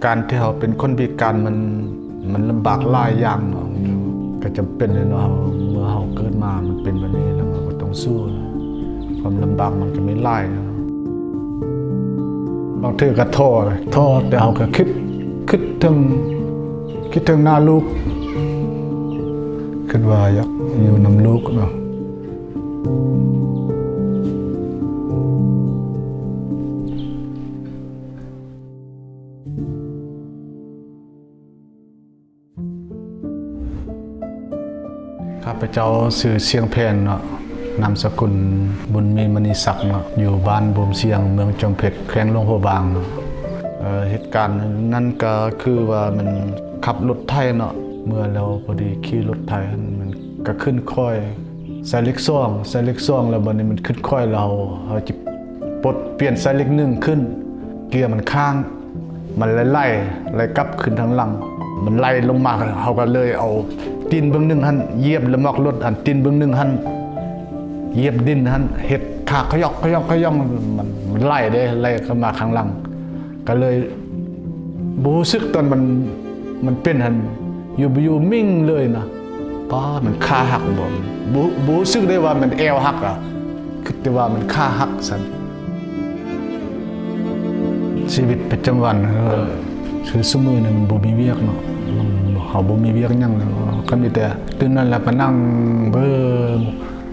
ການທີ່ເຮົາເປັນຄົນພິການມັນ ມັນລຳບາກຫຼາຍຢ່າງເນາະ, ກໍຈຳເປັນແຫຼະເນາະ, ເຮົາ ເມື່ອເຮົາເກີດມາມັນເປັນແບບນີ້ແລ້ວ ເຮົາກໍຕ້ອງສູ້ນະ, ຄວາມລຳບາກມັນກໍມີຫຼາຍນະ. ບາງເທື່ອກໍທໍ້ ທໍ້ ແຕ່ເຮົາກໍຄິດ ຄິດເຖິງ ຄິດເຖິງໜ້າລູກ, ຄິດວ່າຢາກຢູ່ນຳລູກເນາະ. ຂ້າພະເຈົ້າຊື່ ຊຽງແພນເນາະ, ນາມສະກຸນ ບຸນມີ ມະນີສັກເນາະ, ຢູ່ບ້ານບູມຊຽງ ເມືອງຈອມເພັດ ແຂວງຫຼວງພະບາງເນາະ. ເອີ ເຫດການນັ້ນກໍຄືວ່າແມ່ນຂັບລົດໄຖເນາະ, ເມື່ອແລ້ວພໍດີຂີ່ລົດໄຖຫັ້ນ ມັນກໍຂຶ້ນຄ້ອຍ ສາຍເຫຼັກສອງ ສາຍເຫຼັກສອງ ແລ້ວບັດນີ້ມັນຂຶ້ນຄ້ອຍ ແລ້ວເຮົາ ເຮົາຈະປົດປ່ຽນສາຍເຫຼັກໜຶ່ງຂຶ້ນ ເກຍມັນຄ້າງ ມັນໄຫຼ ໄຫຼ ໄຫຼກັບຂຶ້ນທາງຫຼັງ, ມັນໄຫຼລົງມາ ເຮົາກໍເລີຍເອົາຕີນເບື້ອງໜຶ່ງຫັ້ນຢຽບລະໝອກລົດ, ອັນຕີນເບື້ອງໜຶ່ງຫັ້ນຢຽບດິນຫັ້ນ ເຮັດຂາຂະຫຍອກຂະຫຍອງຂະຫຍອງ ມັນ ມັນໄຫຼເດ້ ໄຫຼເຂົ້າມາຂ້າງຫຼັງ. ກໍເລີຍບໍ່ຮູ້ສຶກຕອນມັນ ມັນເປັນຫັ້ນ ຢູ່ບໍ່ຢູ່ມິ່ງເລີຍນະ. ປ້າ ມັນຂາຫັກບໍ? ບໍ່ ບໍ່ຮູ້ສຶກໄດ້ວ່າມັນແອວຫັກອະ, ຄິດແຕ່ວ່າມັນຂາຫັກຊັ້ນ. ຊີວິດປະຈຳວັນ ເອີ ຄືຊຸມື້ນີ້ມັນບໍ່ມີວຽກເນາະ, ເຮົາບໍ່ມີວຽກຫຍັງເລີຍ, ກໍມີແຕ່ຕື່ນນອນແລ້ວກໍນັ່ງເບິ່ງ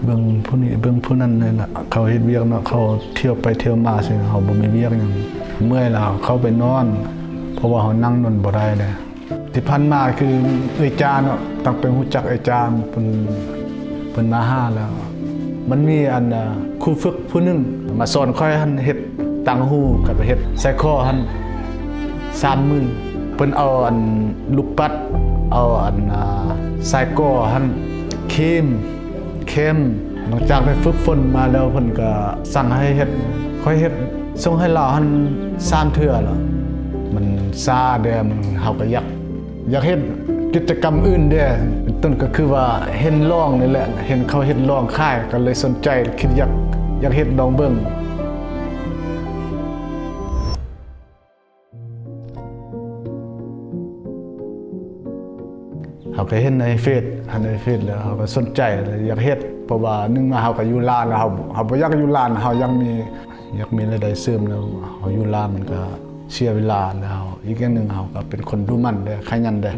ເບິ່ງຜູ້ນີ້ເບິ່ງຜູ້ນັ້ນນີ້ລະ, ເຂົາເຮັດວຽກເນາະ, ເຂົາທ່ຽວໄປທ່ຽວມາຊີ້, ເຮົາບໍ່ມີວຽກຫຍັງ, ເມື່ອຍແລ້ວເຮົາເຂົ້າໄປນອນ ເພາະວ່າເຮົານັ່ງດົນບໍ່ໄດ້ເດ້. ທີ່ຜ່ານມາຄືເອື້ອຍຈາເນາະ, ຕັ້ງແຕ່ຮູ້ຈັກເອື້ອຍຈາ ເພິ່ນ ເພິ່ນມາຫາແລ້ວ, ມັນມີອັນ ເອີ ຄູຝຶກຜູ້ໜຶ່ງມາສອນຂ້ອຍຫັ້ນເຮັດຕ່າງຫູກັບເຮັດໄສ້ຄໍຫັ້ນສາມມື້. ເພິ່ນເອົາອັນລູກປັດ ເອົາອັນ ເອີ ໄສ້ກໍຫັ້ນ ຄີມ ເຂັ້ມ. ຫຼັງຈາກໄດ້ຝຶກຝົນມາແລ້ວ ເພິ່ນກໍສັ່ງໃຫ້ເຮັດ, ຂ້ອຍເຮັດສົ່ງໃຫ້ລາວຫັ້ນສາມເທື່ອແລ້ວ. ມັນຊ້າແດ່, ມັນ ເຮົາກໍຢາກ ຢາກເຮັດກິດຈະກຳອື່ນແດ່, ເປັນຕົ້ນກໍຄືວ່າເຫັນລອງນີ້ແຫຼະ, ເຫັນເຂົາເຮັດລອງຂາຍ ກໍເລີຍສົນໃຈ ຄິດຢາກ ຢາກເຮັດລອງເບິ່ງ. ເຮົາກໍເຫັນໃນເຟສ ເຫັນໃນເຟສແລ້ວເຮົາກໍສົນໃຈ ແລະ ຢາກເຮັດ, ເພາະວ່າໜຶ່ງມາເຮົາກໍຢູ່ລາວ ເຮົາ ເຮົາບໍ່ຢາກຢູ່ລາວ, ເຮົາຢາກມີ ຢາກມີລາຍໄດ້ເສີມ, ແລ້ວເຮົາຢູ່ລາວມັນກໍເສຍເວລາ, ແລ້ວເຮົາ ອີກຢ່າງໜຶ່ງເຮົາກໍເປັນຄົນດຸໝັ່ນເດ້ ຂະຫຍັນເດ້,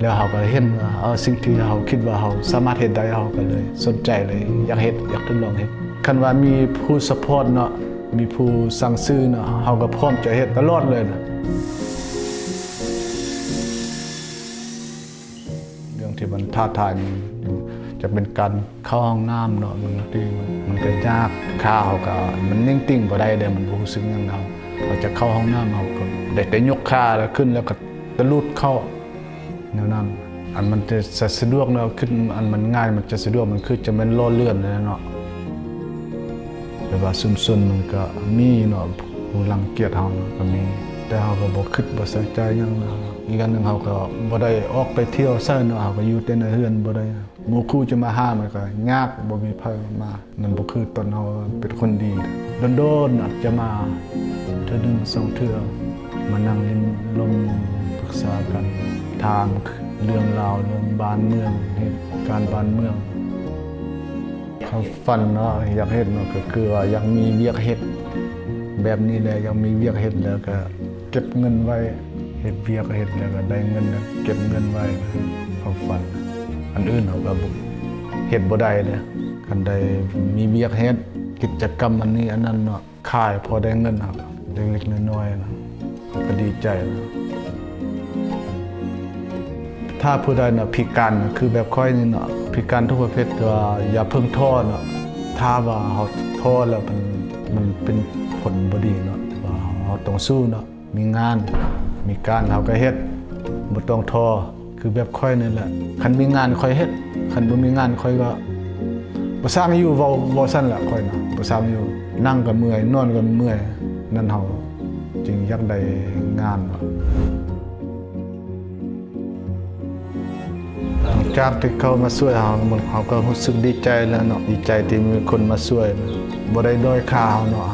ແລ້ວເຮົາກໍເຫັນວ່າ ເອີ ສິ່ງທີ່ເຮົາຄິດວ່າເຮົາສາມາດເຮັດໄດ້ ເຮົາກໍເລີຍສົນໃຈເລີຍ ຢາກເຮັດ ຢາກທົດລອງເຮັດ. ຄັນວ່າມີຜູ້ຊັບພອດເນາະ ມີຜູ້ສັ່ງຊື້ເນາະ ເຮົາກໍພ້ອມຈະເຮັດຕະຫຼອດເລີຍນະ. ເລື່ອງທີ່ມັນທ້າທາຍນີ້ ຈະເປັນການເຂົ້າຫ້ອງນ້ຳເນາະ, ບາງທີມັນກໍຍາກ, ຂາເຮົາກໍມັນເໜັງຕີງບໍ່ໄດ້ເດ້, ມັນບໍ່ຮູ້ສຶກຫຍັງນຳ. ເຮົາຈະເຂົ້າຫ້ອງນ້ຳ ເຮົາກໍໄດ້ແຕ່ຍົກຂາແລ້ວຂຶ້ນ ແລ້ວກໍຕະຫຼຸດເຂົ້າ ແນວນັ້ນ. ອັນມັນຈະສະ ສະດວກເນາະ, ຄືອັນມັນງ່າຍ ມັນຈະສະດວກ ມັນຄືຈະແມ່ນຫຼໍ່ເລື່ອນນັ້ນແຫຼະເນາະ. ແຕ່ວ່າຊຸມຊົນມັນກໍມີເນາະ ຜູ້ລັງກຽດເຮົານະກໍມີ, ແຕ່ເຮົາກໍບໍ່ຄິດບໍ່ໃສ່ໃຈຫຍັງນະ. ອີກອັນໜຶ່ງເຮົາກໍບໍ່ໄດ້ອອກໄປທ່ຽວໃສເນາະ, ເຮົາກໍຢູ່ແຕ່ໃນເຮືອນ ບໍ່ໄດ້ ໝູ່ຄູ່ຈະມາຫາມັນກໍຍາກ, ບໍ່ມີໃຜມາ. ມັນບໍ່ຄືຕອນເຮົາເປັນຄົນດີ. ດົນໆ ອາດຈະມາເທື່ອໜຶ່ງສອງເທື່ອ ມານັ່ງຫຼິ້ນລົມປຶກສາກັນ, ຖາມເລື່ອງລາວ ເລື່ອງບ້ານເມືອງ ເຫດການບ້ານເມືອງ. ຄວາມຝັນເນາະ ຢາກເຮັດເນາະ ກໍຄືວ່າຢາກມີວຽກເຮັດແບບນີ້ແຫຼະ, ຢາກມີວຽກເຮັດແລ້ວກໍເກັບເງິນໄວ້ ເຮັດວຽກເຮັດແລ້ວກໍໄດ້ເງິນ ແລ້ວເກັບເງິນໄວ້. ຄວາມຝັນ ອັນອື່ນເຮົາກໍບໍ່ ເຮັດບໍ່ໄດ້ເດ້. ຄັນໄດ້ມີວຽກເຮັດ ກິດຈະກຳອັນນີ້ອັນນັ້ນເນາະ ຂາຍພໍໄດ້ເງິນ ເຮົາກໍເລັກໆນ້ອຍໆນະ ເຮົາກໍດີໃຈນະ. ຖ້າຜູ້ໃດນະພິການນະ ຄືແບບຂ້ອຍນີ້ເນາະ ພິການທຸກປະເພດ ແຕ່ວ່າຢ່າເພິ່ງທໍ້ເນາະ. ຖ້າວ່າເຮົາທໍ້ແລ້ວ ມັນ ມັນເປັນຜົນບໍ່ດີເນາະ ວ່າເຮົາຕ້ອງສູ້ເນາະ. ມີງານ ມີການເຮົາກໍເຮັດ ບໍ່ຕ້ອງທໍ້ ຄືແບບຂ້ອຍນີ້ແຫຼະ. ຄັນມີງານຂ້ອຍເຮັດ ຄັນບໍ່ມີງານຂ້ອຍກໍບໍ່ຊ່າງຢູ່ ເວົ້າ ເວົ້າຊັ້ນແຫຼະຂ້ອຍນະ ບໍ່ຊ່າງຢູ່. ນັ່ງກໍເມື່ອຍ ນອນກໍເມື່ອຍ ນັ້ນເຮົາຈຶ່ງຢາກໄດ້ງານ. ຫຼັງຈາກທີ່ເຂົາມາຊ່ວຍເຮົາ ເຮົາກໍຮູ້ສຶກດີໃຈແລ້ວເນາະ ດີໃຈທີ່ມີຄົນມາຊ່ວຍ ບໍ່ໄດ້ດ້ອຍຄ່າເຮົາເນາະ.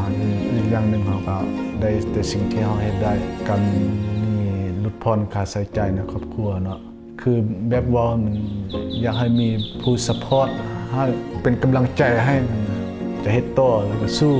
ອີກຢ່າງໜຶ່ງເຮົາກໍໄດ້ແຕ່ສິ່ງທີ່ເຮົາເຮັດໄດ້. ການມີ ຜ່ອນຄ່າໃຊ້ຈ່າຍໃນຄອບຄົວເນາະ ຄືແບບເວົ້າມັນຢາກໃຫ້ມີຜູ້ support ໃຫ້ເປັນກຳລັງໃຈໃຫ້ ຈະເຮັດຕໍ່ ແລ້ວກໍສູ້.